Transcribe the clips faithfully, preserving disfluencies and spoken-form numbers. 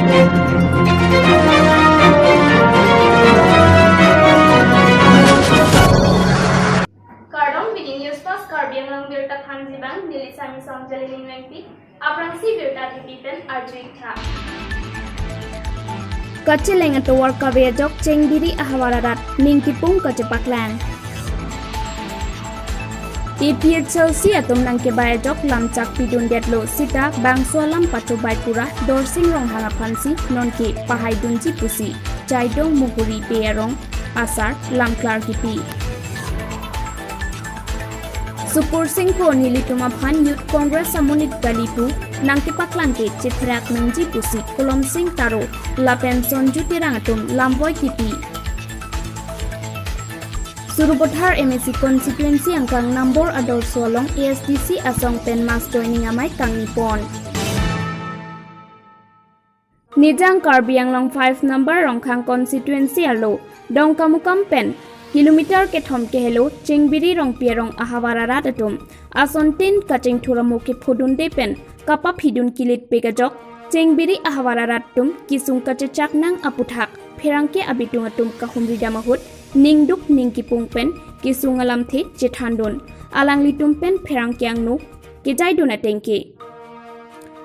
Kardom, pini News Fast Karbi Anglong birta thanji abang, neli Sami Song Jalining Vengpi. Aphrangsi birta thepi pen arju-ik tha. Kacheleng atovar kave ajok Chengbiri ahavar arat ningkipung kachepaklang. A P H L C atum nangkebai ajok lamchak pidundetlo sita bangso alam pachobai pura Dorsing Ronghang aphansi nonke pahaidunji pusi Chaidong Muhuri Bey arong asar lamklar kipi. Sukursing ko nelitum aphan Youth Congress amonit kali pu nangkepaklangke chetherak nangji pusi Kolomsing Taro lapen Sonju Terang atum lamvoi kipi. Sarupathar M A C constituency angkang number adorso along A S D C asong pen mass joining amei kangni pon. Nijang Karbi Anglong five number Rongkhang constituency arlo Dongkamukam pen kilometer kethom kehelo Chengbiri Rongpi arong ahavar arat atum asontin kachingthur amo kephodunde pen kapaphidun kilit pek ajok Chengbiri ahavar arat atum kesung kachechak nang aputhak pherangke abitung atum kahumridam ahut ningduk ningkipung pen kesung alamthe chethandun alanglitum pen pherangke angno kejaidun atengke.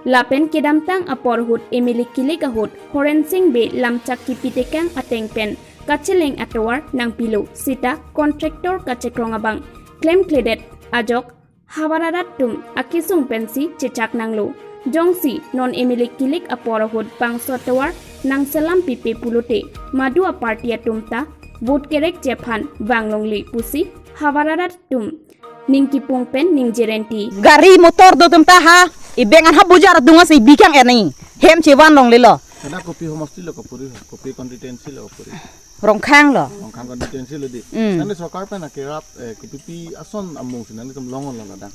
Lapen kedamtang apor ahut M L A kilik ahut Horensing Bey lamchak kipi tekang ateng pen kacheleng atovar nangpilo sita contractor kachekrong abang klemkledet ajok havar arat atum akesung pensi chechak nanglo. Jongsi non M L A kilik apor ahut bangso atovar nangselam pipe pulote madu aparty atum ta vote kerekji aphan vanglongle pusi havar arat atum ningkipung pen ningjerenti. Gari motor do atum ta ha, ibeng an ha bujar adung asi bikang eni. Hem chevan longlelo. Kada kopi homosti lo kapuri, kopi constituency lo kapuri. Rongkhang lo. Rongkhang constituency lo di. Hmm. Nani sorkar pen akerap, eh, kopi pi ason amung si nangtum longlong ladak.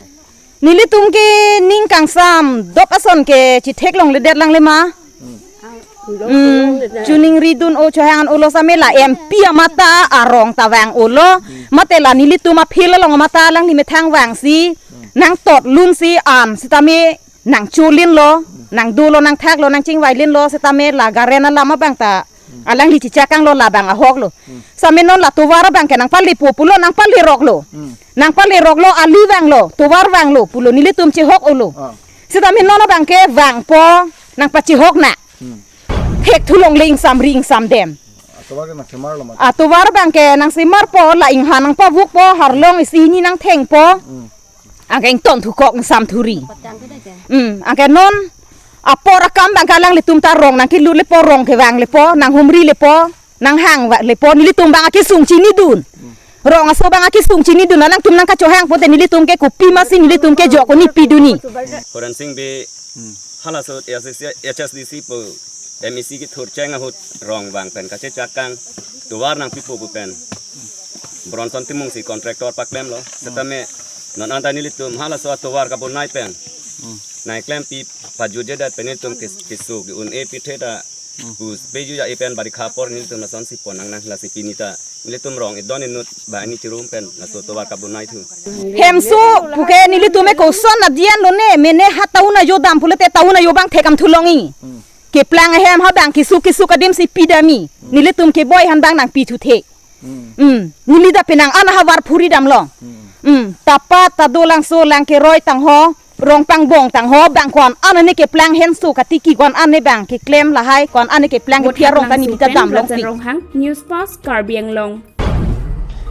Nelitum ke ning kangsam dop ason ke chethek longledet langle ma. Hmm. Hmm, choningridun o chohang olo same la M P amat ta arong ta vang olo. Mate la nelitum a-field along amat ta alangli methang vangsi nangtot lunsi an sitame nangcholinlo, nangdolo, nangthaklo, nangchingvailinlo sitame la garen alam abang ta alangli chechak kanglo labang ahoklo. Same non la tovar abang ke nangpalepo pulo, nangpaleroklo. Hmm. Nangpaleroklo, ali vanglo, tovar vanglo pulo, nelitum chehok olo. Ah. Sitame non abang ke vangpo, nangpachehok na. Hmm. Thek thulongle ingsam ri ingsam dem. Atovar ke nangsemarlo ma? Atovar abang ke nangsemarpo, la inghan nangpavukpo, harlong isi hini nangthengpo. Hmm. Anke ington thukok ingsam thuri. Hmm, anke non apor akam abang ke alanglitum ta rong nangkelut lepo, rong kevang lepo, nanghumri lepo, nanghang va lepo, nelitum abang akesung chinidun. Rong aso abang akesung chinidun, alangtum nangkachohang pote nelitum ke kopi masi nelitum ke jok oni pidunji. Horensing Bey halaso H S D C, H S D C pu M A C kethurcheng ahut rong vang pen kachechak kang tovar nangpipo pu pen Bronson Timung si contractor paklemlo. Setame non anta nelitum halaso atovar kabonai pen nangklempi pajutjedet pen nelitum kes-, keso ke-un-e pithe ta pus peju ja e pen barikha apor nelitum lasonsi pon nangnang, lasi pini ta nelitum rong idon inut ba ani chirum pen laso tovar kabonai thu. Hemso puke nelitum e koson adian lone, mene ha town ajo dam pulote town ajo abang thekam thulongji. Hmm. Keplang ahem ha abang kesuk kesuk adim si pidamji. Hmm. Nelitum keboi aphan abang nangpi thuthe. Hmm. Hmm. Neli ta penang an ahavar phuri damlo. Hmm. Hmm. Tapa ta dolangso lang keroi tangho, rong pangbong tangho, bang ko-an an ne keplang henso katiki ko-an an ne abang keklem lahai, ko-an an ne keplang ke Vote phia rong ta neli ta nangso pen damlongpik. Rajan Ronghang, News Fast Karbi Anglong.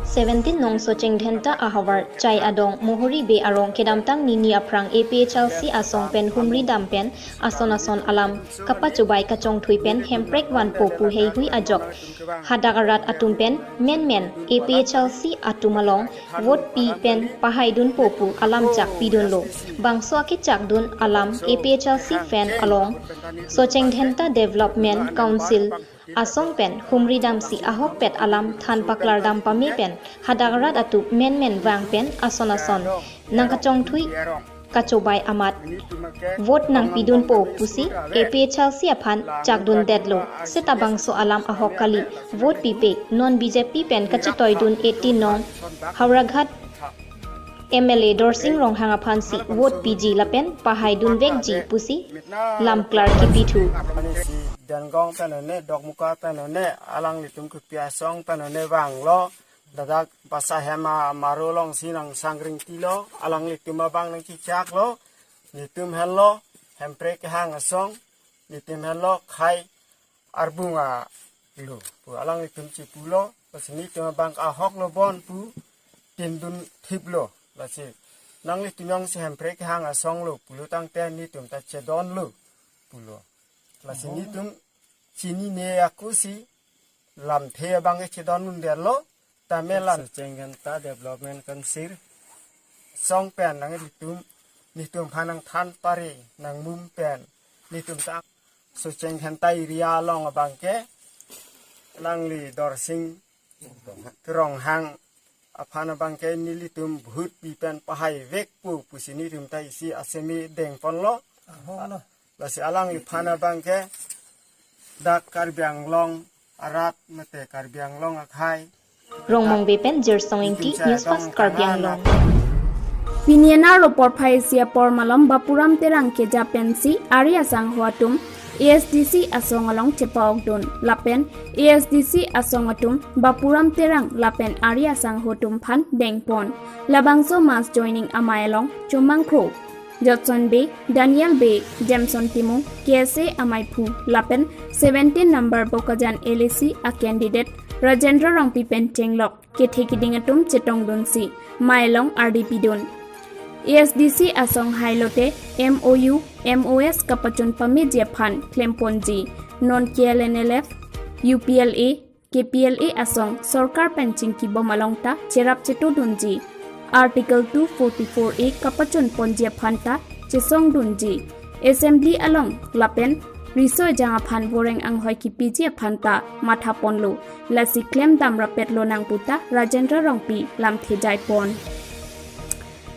Seventeen nong Socheng Dhenta ahavar Chai Adong Muhuri Bey arong kedamtang nini aphrang A P H L C asong pen humri dam pen ason ason alam kapachobai kachongthui pen hemprek vanpo pu heihui ajok hadak arat atum pen menmen A P H L C atum along vote pi pen pahaidunpo pu alamchak pidunlo. Bangso akechakdun alam A P H L C pen along Socheng Dhenta Development Council asong pen humri damsi ahokpet alam than paklar dam pame pen hadak rat atum menmen vang pen ason ason nangkachongthui kachobai amat vote nangpidunpo pusi A P H L C aphan chakdundetlo. Seta bangso alam ahok kali, vote pipe, non B J P pen kachetoidun eighteen nong Howraghat M L A Dorsing Ronghang aphansi vote piji lapen pahaidunvekji pusi lamklar kipithu. Dengong pen one, Dokmoka pen one, alanglitum kopi asong pen one vanglo, ladak Basahem amaro alongsi nang sangring tilo, alanglitum abang nangchichaklo, netum henlo, Hemprek kehang asong, netum henlo, Khai Arbung alo pu alanglitum chipulo, lasi netum abang ahok lo bon pu tindun thiplo, lasi nanglitum jongsi Hemprek kehang asong lo pulo tangte netum ta chedonlo pulo. Lasi netum chinine akusi lamthe abang ke chedon un detlo, tame lan Socheng Dhenta Development Council asong pen nanglitum, netum aphan nangthan pare nangmum pen netum ta Socheng Dhenta area along abang ke nangli Dorsing Ronghang aphan abang ke nelitum vote pi pen pahai vekpo pusi netum ta isi asemi dengponlo. Lasi alangliphan abang ke dak Karbi Anglong arat mate Karbi Anglong akhai. Rongmongve pen Jirsong Ingti, News Fast Karbi Anglong. Pini anerlo porphai isi apor malom Bapuram Terang keja pensi ari asangho atum A S D C asong along chepa-okdun. Lapen A S D C asong atum Bapuram Terang lapen ari asangho atum aphan dengpon. Labangso mass joining amei along Chomang Kro, Jotson Bey, Daniel Bey, Jameson Timung, K S A amaiphu lapen seventeen number Bokajan L A C a candidate Rajendra Rongpi pen chenglok kethe kiding atum chetongdunsi mei along ardi pidun. A S D C asong hai lote M O U, M O S kapachun pameji aphan klemponji. Non K L N L F, U P L A, K P L A asong sorkar pen chingkibom along ta cherap chetodunji. Article two forty-four A kapachunponji aphan ta chesongdunji. Assembly along lapen riso ejang aphan voreng anghoi kipiji aphan ta mathaponlo. Lasi klemdam rapet lonang puta Rajendra Rongpi lamthe jaipon.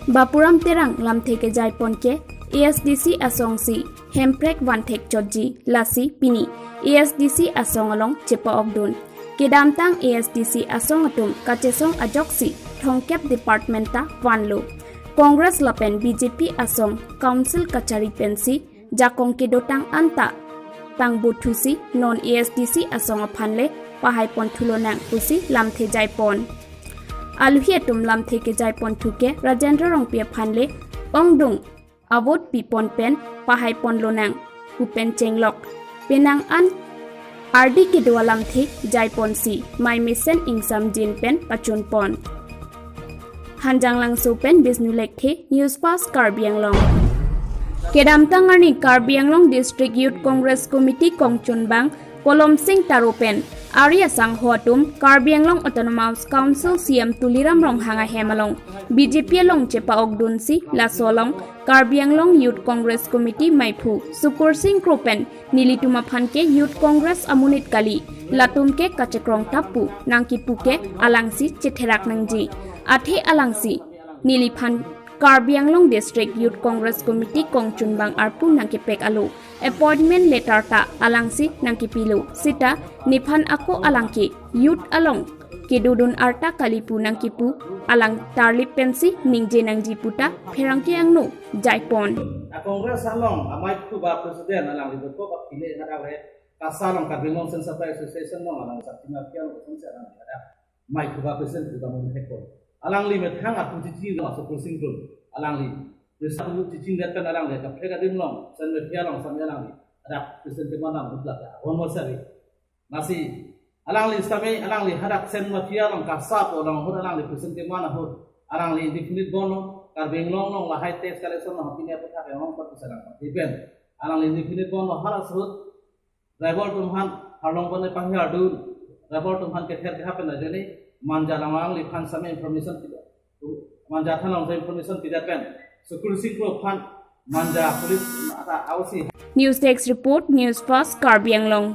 Bapuram Terang lamthe kejaipon ke A S D C asongsi Hemprek vanthek chotji, lasi pini A S D C asong along chepa-okdun. Kedamtang A S D C asong atum kachesong ajoksi thomkep department ta vanlo. Congress lapen B J P asong council kachari pensi jakong kedotang anta tangbothusi non A S D C asong aphan le pahaiponthu lonang pusi lamthe jaipon. Aluhi atum lamthe kejaiponthu ke Rajendra Rongpi aphan le ongdung a-vote pipon pen pahaipon lonang pu pen chenglok. Penang an ardi kedo alamthe jaiponsi mei mesen ingsamjin pen pachunpon. Hanjanglangso pen Bisnu Lekthe, News Fast Karbi Anglong. Kedamtang arni Karbi Anglong District Youth Congress Committee kongchunbang Kolomsing Taro pen ari asangho atum Karbi Anglong Autonomous Council C E M Tuliram Ronghang ahem along B J P along chepa-okdunsi laso along Karbi Anglong Youth Congress Committee meiphu Sukursing Kro pen nelitum aphan ke Youth Congress amonit kali, latum ke kachekrong tap pu nangkipu ke alangsi chetherak nangji. Athe alangsi neliphan Karbi Anglong District Youth Congress Committee kongchunbang arpu nangkepek alo appointment letter ta alangsi nangkipilo, seta nephan ako alangke youth along kedodun arta kali pu nangkipu alang tarlip pensi ningje nangji puta pherangke angno jaipon. A Congress along amei phu ba president alangli dokok aphi le hadak le KASA along, Karbi Anglong Sensata Association along alang sakti mafia along kosonsi alangli hadak mei phu ba president phu ba mun thekpon. Alangli methang atum chiching along Sukursing Kro, alangli president atum chiching det pen alangli kaprek adim along Sen mafia along sami alangli hadak president keman along utla ke aron mo sari. Lasi alangli sami alangli hadak Sen mafia along KASA pu along ahut alangli president keman ahut alangli indefinite bondlo, Karbi Anglong along lahai tax collection along pine aphuthak ke ongkot pusi alang depend. Alangli indefinite bondlo, halaso ahut driver atum aphan arlong pen panghiar dun, driver atum aphan kether kehap pen ajoine Manja along alangli aphan sami information pida, Manja than along information pida pen Sukursing Kro aphan Manja police ata ausi. News Desk Report, News Fast Karbi Anglong.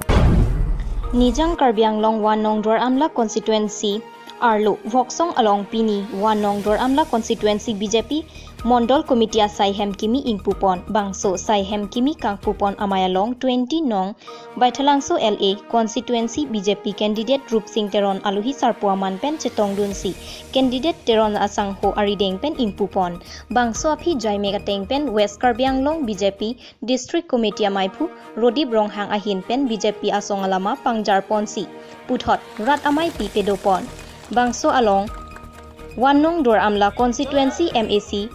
Nijang Karbi Anglong One Nong Duar Amla Constituency arlo Voksong along pini One Nong Duar Amla Constituency B J P Mondol Committee asai hem kimi ingpupon. Bangso sai hem kimi kangpupon amei along twenty nong Baithalangso L A constituency B J P candidate Rupsing Teron aluhi sarpo aman pen chetongdunsi candidate Teron asangho arideng pen ingpupon. Bangso aphi jaimek ateng pen West Karbi Anglong B J P District Committee ameiphu Rodip Ronghang ahin pen B J P asong alama pangjarponsi puthot rat ameipi pedopon. Bangso along one nong Duar Amla constituency M A C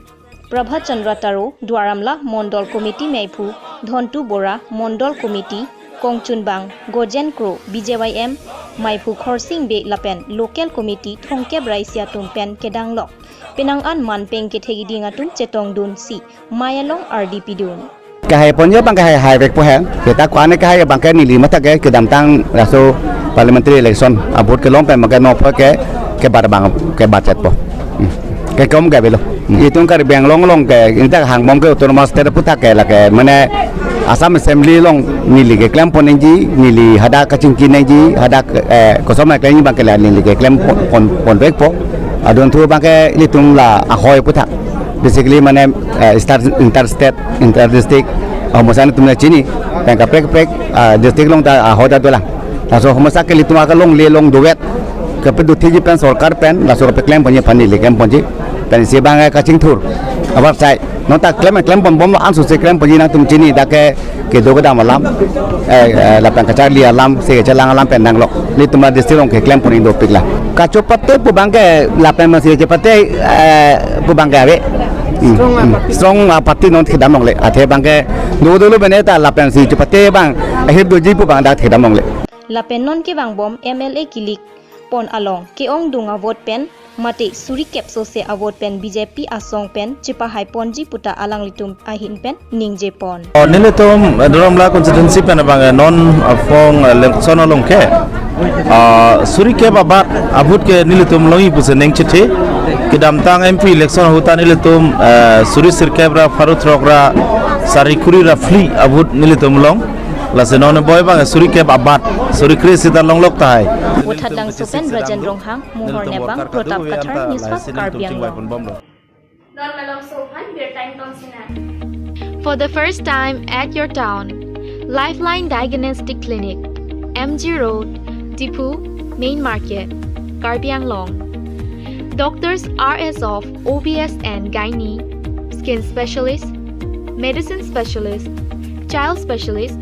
Prabhat Chandra Taro, Duar Amla Mondol Committee meiphu Dhontu Bora, Mondol Committee kongchunbang Gojen Kro, B J Y M meiphu Khorsing Bey lapen local committee thomkep raisi atum pen kedanglok penang an manpeng kethek iding atum chetongdunsi mei along ardi pidun. Kehaiponji abang kehai haivekpo he. Kita ko-an kehai abang ke neli matha ke kedamtang laso parliamentary election a-vote kelong pen abang ke nopo ke kebat abang kebatchetpo. Hmm. Kekom ke avelo. Hmm. Itum Karbi Anglong along ke inta hangbom ke autonomous state aputhak ke lake mane Assam Assembly along neli keklempon nangji, neli hadak kachingki nangji, hadak, eh, kosom keklem abang ke la neli keklempon, pon, ponvekpo. Adunthu abang ke ilitum la ahoi aputhak. Basically mane, eh, star, interstate, interdistrict, ah, mosan itum la chini, pen kaprek kaprek, ah, district along ta ahoi ta dolang. Laso homosa ke ilitum akalongle along dovet. Kapeduthiji pen sorkar pen, laso kapeklemponji aphan neli klemponji. Pensi abang, eh, kachingthur. Abar sai, non ta klem, klemponbomlo, anso si klemponji nangtum chini dak ke kedo kedam alam, eh, eh, lapen kacharli alam, si kachelang alam pen danglok. Ilitum la district along keklempon ingdopik la. Kachopate pu abang ke lapen masi chopate, eh, pu abang ke ave. Hmm, strong, hmm, party. Strong, ah, party non kedam longle. Athe abang ke do dolo bene ta lapensi chopate abang ahir doji pu abang dak kedam longle. Lapen non kevangbom M L A kilikpon along ke-ongdung a-vote pen mate suri kep sose a-vote pen B J P asong pen chepahaiponji puta alanglitum ahin pen ningjepon. Oh, nelitum, eh, Duar Amla constituency pen abang, eh, non aphong, eh, election along ke, ah, suri kep abat a-vote ke nelitum longji pusi ning chethe. Kedamtang M P election ahut ta nelitum, eh, suri sirkep ra pharo throk ra sari kuri ra phli a-vote nelitum long. Lasi non boi abang suri kep abat, suri kre sita longlok tahai. Bothatlangso pen Rajen Ronghang, Mohor Nepang, Pratap Kathar, News Fast Karbi Anglong. Non malomso aphan birta ingtong sinang. For the first time at your town, Lifeline Diagnostic Clinic, M G Road, Diphu, Main Market, Karbi Anglong. Doctors are as of O B S and gynae, skin specialist, medicine specialist, child specialist,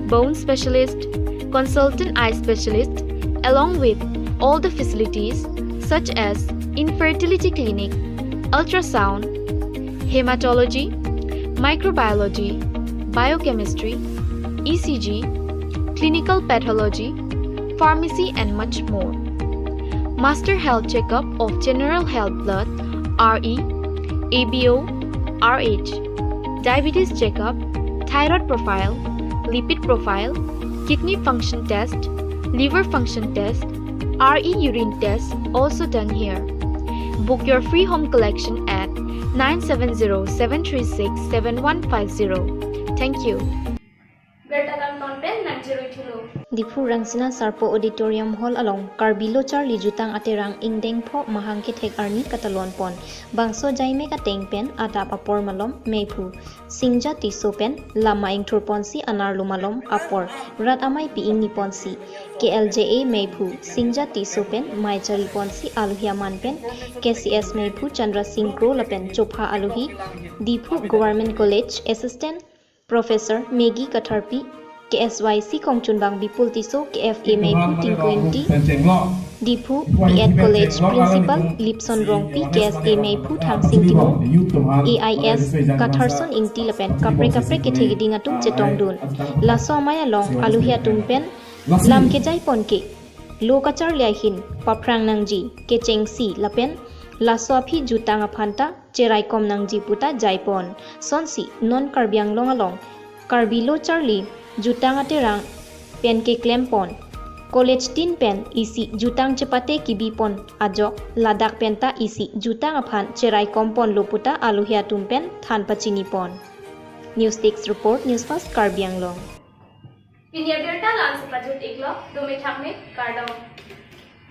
bone specialist, consultant eye specialist, along with all the facilities such as infertility clinic, ultrasound, hematology, microbiology, biochemistry, E C G, clinical pathology, pharmacy and much more. Master health checkup of general health blood, R E, A B O, R H, diabetes checkup, thyroid profile, lipid profile, kidney function test, liver function test, R E urine test also done here. Book your free home collection at nine seven zero seven three six seven one five zero. Thank you. Birta kangton pen nangcherui thulo. Diphu Rangsina Sarpo Auditorium Hall along Karbi Lo Charli Jutang Aterang ingdeng pho mahang kethek arni katalonpon. Bangso jaimek ateng pen adap apor malom meiphu Singja Tisso pen lama ingthurponsi anerlo malom apor rat ameipi ingniponsi K L J A meiphu Singja Tisso pen mei chariponsi aluhi aman pen K C S meiphu Chandra Singh Kro lapen chopha aluhi Diphu Government College Assistant Professor Maggie Katharpi, K S Y C kongchunbang Bipul Tisso, K F A meiphu Tinku Ingti, Diphu B Ed College Principal Lipson Rongpi, K S A meiphu Thangsing Timung, A I S Katharson Ingti lapen kaprek kaprek kethek iding atum chetongdun. Laso amei along aluhi atum pen lam kejaipon ke lo kacharli ahin paphrang nangji, kechengsi lapen laso aphi jutang aphan ta cheraikom nangji puta jaipon. Sonsi non Karbi Anglong along Karbi Lo Charli Jutang Aterang pen keklempon. College tin pen isi jutang chepate kibipon ajok ladak penta isi jutang aphan cheraikomponlo puta aluhi atum pen than pachinipon. News Desk Report, News Fast Karbi Anglong. Pini abirta la-ansi pajut-iklo, dome thakme, kardom.